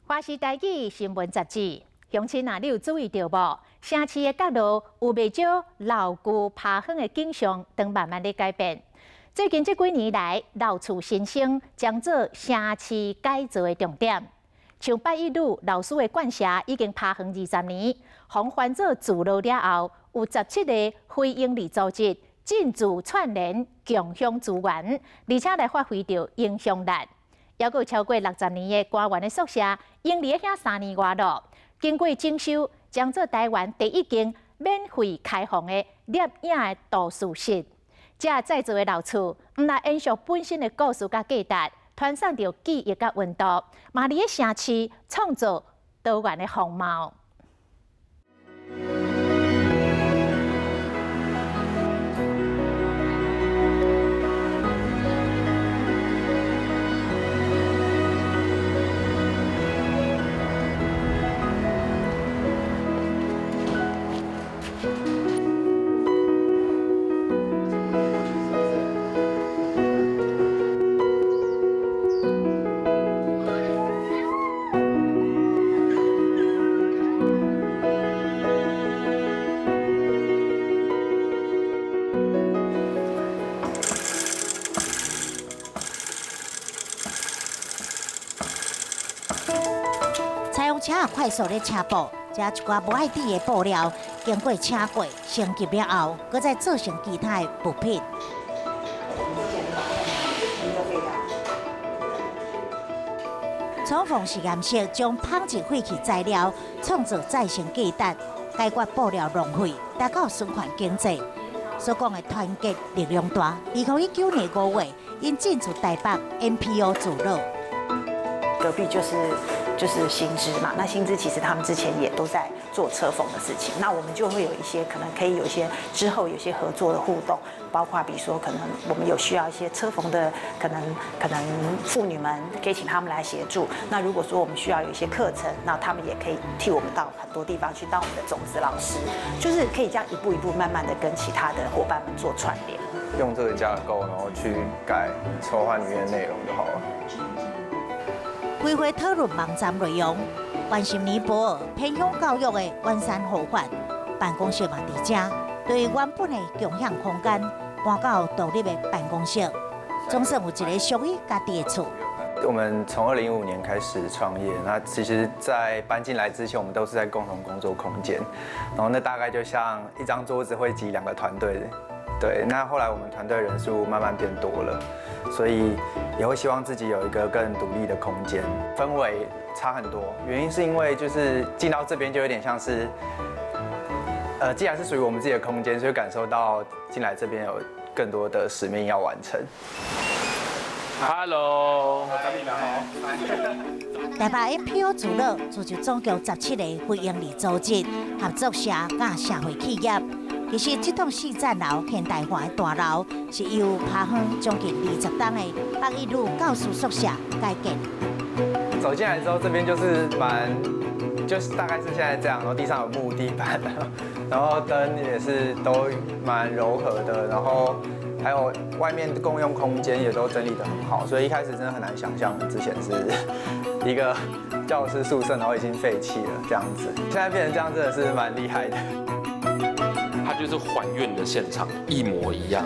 華視台語新聞雜誌，鄉親啊，你有注意著無？城市的角落有袂少老舊拋荒的景象，正慢慢咧改變。最近這幾年來，老厝新生將做城市改造的重點。像八一女老師的館舍已經拋荒20年，予翻做住樓了後，有17個非營利組織進駐串聯共享資源，而且來發揮著影響力。猶閣有超過60年的官員的宿舍，𪜶佇遐3年外咯。經過整修，將做台灣第一間免費開放的攝影的圖書室。這再造的老厝，毋但延續本身的故事佮價值，傳送著記憶佮溫度，嘛佇咧城市創造多元的風貌。採用車快速咧車布，這一寡無愛滴的布料，經過車過升級了後，閣再做成其他的物品。廠房實驗室將紡織廢棄材料創造再生價值，解決布料浪費，達到循環經濟。所講的團結力量大。2019年5月，𪜶進駐台北 NPO 聚落。隔壁就是新知嘛，那新知其實他們之前也都在做車縫的事情，那我們就會有一些可能可以有一些之後有些合作的互動，包括比如說可能我們有需要一些車縫的可能婦女們，可以請他們來協助。那如果說我們需要有一些課程，那他們也可以替我們到很多地方去當我們的種子老師，就是可以這樣一步一步慢慢的跟其他的夥伴們做串聯。用這個架構，然後去改抽換裡面的內容就好了。開會討論網站內容，關心尼泊爾偏鄉教育的遠山護法辦公室嘛佇遮，對原本的共享空間搬到獨立的辦公室，總算有一個屬於家己的厝。我們從2015年開始創業，那其實，在搬進來之前，我們都是在共同工作空間，然後那大概就像一張桌子會擠兩個團隊，對。那後來我們團隊人數慢慢變多了，所以也會希望自己有一個更獨立的空間，氛圍差很多。原因是因為就是進到這邊就有點像是，既然是屬於我們自己的空間，所以感受到進來這邊有更多的使命要完成。 Hello，台北 NPO 聚落組織總共17個非營利組織、合作社佮社會企業。其實這棟四層樓現代化的大樓是由拋荒將近20棟的北一女教師宿舍改建。走進來之後，這邊就是蠻，就是大概是現在這樣，然後地上有木地板，然後燈也是都蠻柔和的，然後還有外面共用空間也都整理得很好，所以一開始真的很難想象之前是一個教師宿舍，然後已經廢棄了這樣子，現在變成這樣真的是蠻厲害的。它就是還願的現場，一模一樣，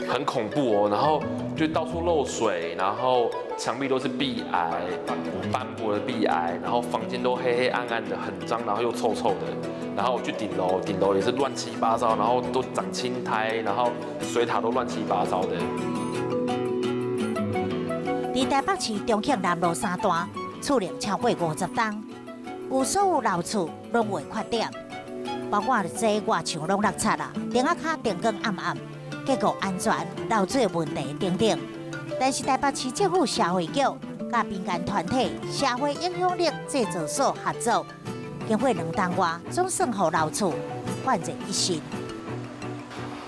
很恐怖哦。然後就到處漏水，然後牆壁都是壁癌，斑駁的壁癌，然後房間都黑黑暗暗的，很髒，然後又臭臭的。然後去頂樓，頂樓也是亂七八糟，然後都長青苔，然後水塔都亂七八糟的。佇台北市中慶南路三段，厝齡超過50冬，有所有老厝攏有缺點，包括這外牆攏落漆啦，頂仔跤燈光暗暗，結構安全、漏水問題等等。但是台北市政府社會局佮民間團體社會影響力製造所合作，經過2冬外，總算予老厝煥然一新。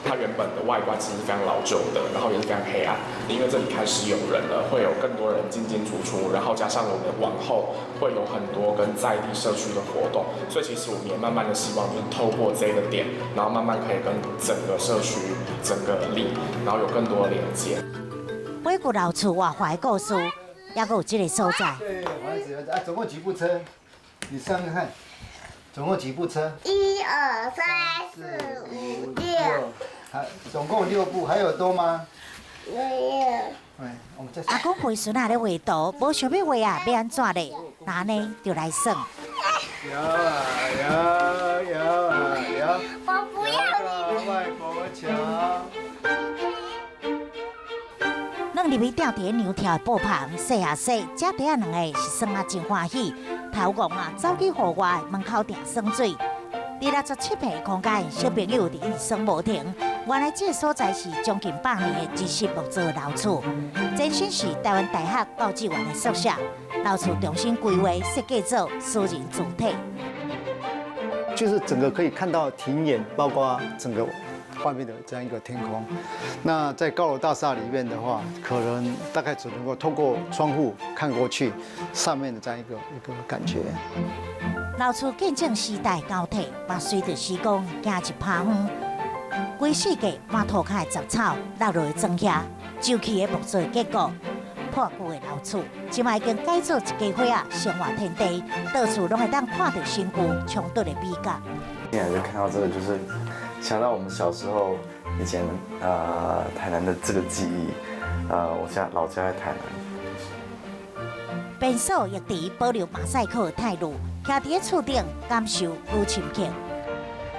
它原本的外觀其實非常老舊的，然後也是非常黑暗。因為這裡開始有人了，會有更多人進進出出，然後加上我們往後會有很多跟在地社區的活動，所以其實我們也慢慢的希望，就是透過這個點，然後慢慢可以跟整個社區、整個里，然後有更多的連接。每個老厝活化的故事，猶閣有這个所在。對，房子啊，總共幾部車？你算算看，總共幾部車？一二三四五六。還總共六部，還有多嗎？沒有。阿公陪孫仔咧畫圖，無想欲畫啊，欲按怎咧？那按呢就來耍。搖啊搖，搖啊搖。我不要你。外婆橋。儂入去吊佇咧娘跳的布棚，洗啊洗，這底仔兩个是耍啊真歡喜。頭戇啊，走去戶外門口定耍水。佇67坪的空間，小朋友佇一直耍無停。原來這个所在是將近100年的日式木造老厝，前身是台灣大學教職員的宿舍。老厝重新規劃設計做私人住宅，就是整個可以看到庭園，包括整個外面的這樣一個天空。那在高樓大廈裡面的話，可能大概只能夠透過窗戶看過去上面的這樣一個感覺。老厝見證時代交替，嘛隨著時光行一拍遠。規世界滿塗跤的雜草落落的莊遐，舊去的木造結構，破舊的老厝，這擺已經改造一家伙仔生活天地，到處攏會當看著新舊衝突的美感。進來就看到這個，就是想到我們小時候以前台南的這個記憶，我家老家在台南。便所浴池保留馬賽克的態度，徛佇咧厝頂感受愈深刻。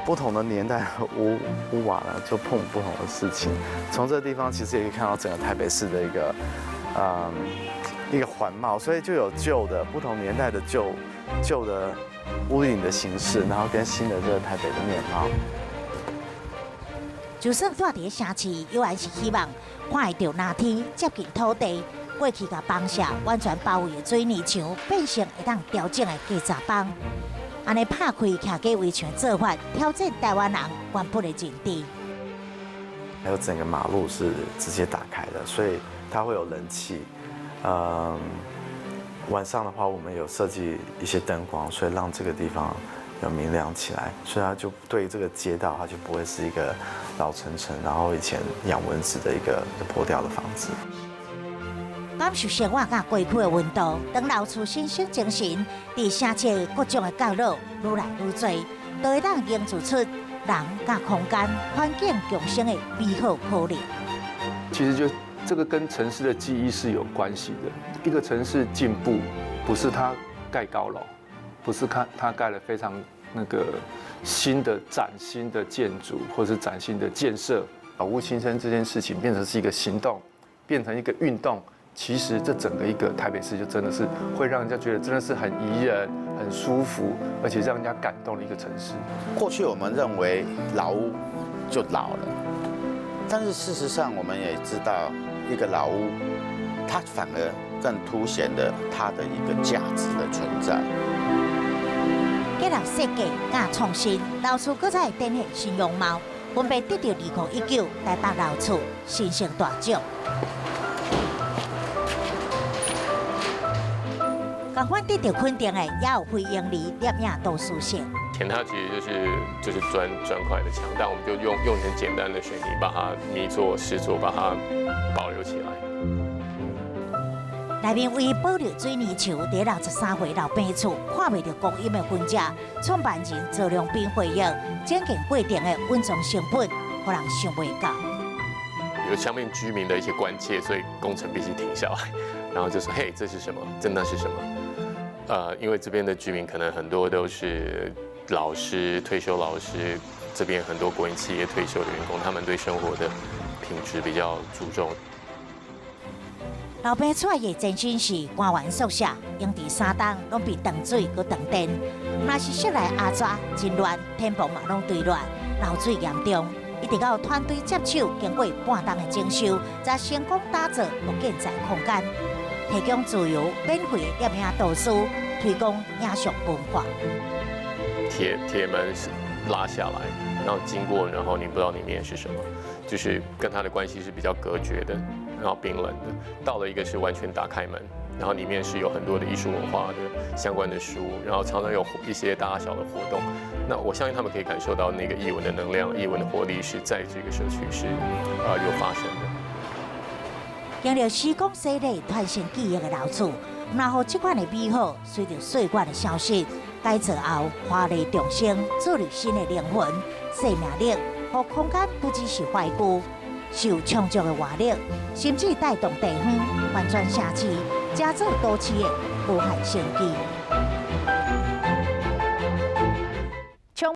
不同的年代屋屋瓦呢，就碰不同的事情。從這個地方其實也可以看到整個台北市的一個環貌，所以就有舊的不同年代的舊的屋頂的形式，然後跟新的這個台北的面貌。就算住佇咧城市，依然是希望看會著藍天，接近土地。過去共房舍完全包圍的水泥牆，變成會當調整的雞雜房。按呢拍開徛家圍牆做法，挑戰台灣人原本的認知。還有整個馬路是直接打開的，所以它會有人氣。晚上的話，我們有設計一些燈光，所以讓這個地方有明亮起來，所以它就對這個街道，它就不會是一個老城城，然後以前養蚊子的一個破掉的房子。感受生活佮過去的溫度，當老厝新生精神，佇城市各種的角落愈來愈濟，都會當營造出人佮空間環境共生的美好可能。其實就這個跟城市的記憶是有關係的。一個城市進步，不是它蓋高樓，不是看它蓋了非常那個新的嶄新的建築，或是嶄新的建設。老屋新生這件事情變成是一個行動，變成一個運動。其實這整個一個台北市就真的是會讓人家覺得真的是很宜人、很舒服，而且讓人家感動的一個城市。過去我們認為老屋就老了，但是事實上我們也知道，一個老屋，它反而更凸顯了它的一個價值的存在。結合設計佮創新，老厝閣再展現新容貌，分別得著2019台北老厝新生大獎。仝款得著肯定的，也有非營利攝影導師社。填它其實就是磚塊的牆，但我們就用很簡單的水泥把它泥做石做，把它保留起來。內面為保留水泥牆，佇63歲老病厝看袂著光陰的痕跡。創辦人趙良斌回憶，整建過程的穩裝成本，予人想袂到。有下面居民的一些關切，所以工程必須停下來，然後就說：嘿，這是什麼？這那是什麼？因為這邊的居民可能很多都是老師、退休老師，這邊很多國營企業退休的員工，他們對生活的品質比較注重。老病厝的前身是官員宿舍，用佇3冬攏被斷水閣斷電，若是室內阿紙真亂，天棚嘛攏堆亂，漏水嚴重。一直到團隊接手，經過半冬的整修，才成功打造木建材空間，提供自由免費的攝影導師，推廣影像文化。鐵門是拉下來，然後經過，然後你不知道裡面是什麼，就是跟他的關係是比較隔絕的，然後冰冷的。到了一個是完全打開門，然後裡面是有很多的藝術文化的相關的書，然後常常有一些大小的活動。那我相信他們可以感受到那個藝文的能量、藝文的活力是在這個社區是有發生的。經歷時光洗禮、傳承記憶的老厝，然後這款的美好隨著歲月的消失，改造後華麗重生，注入新的靈魂、生命力，予空間不只是懷舊，是有充足的活力，甚至帶動地方翻轉城市，成做都市的無限生機。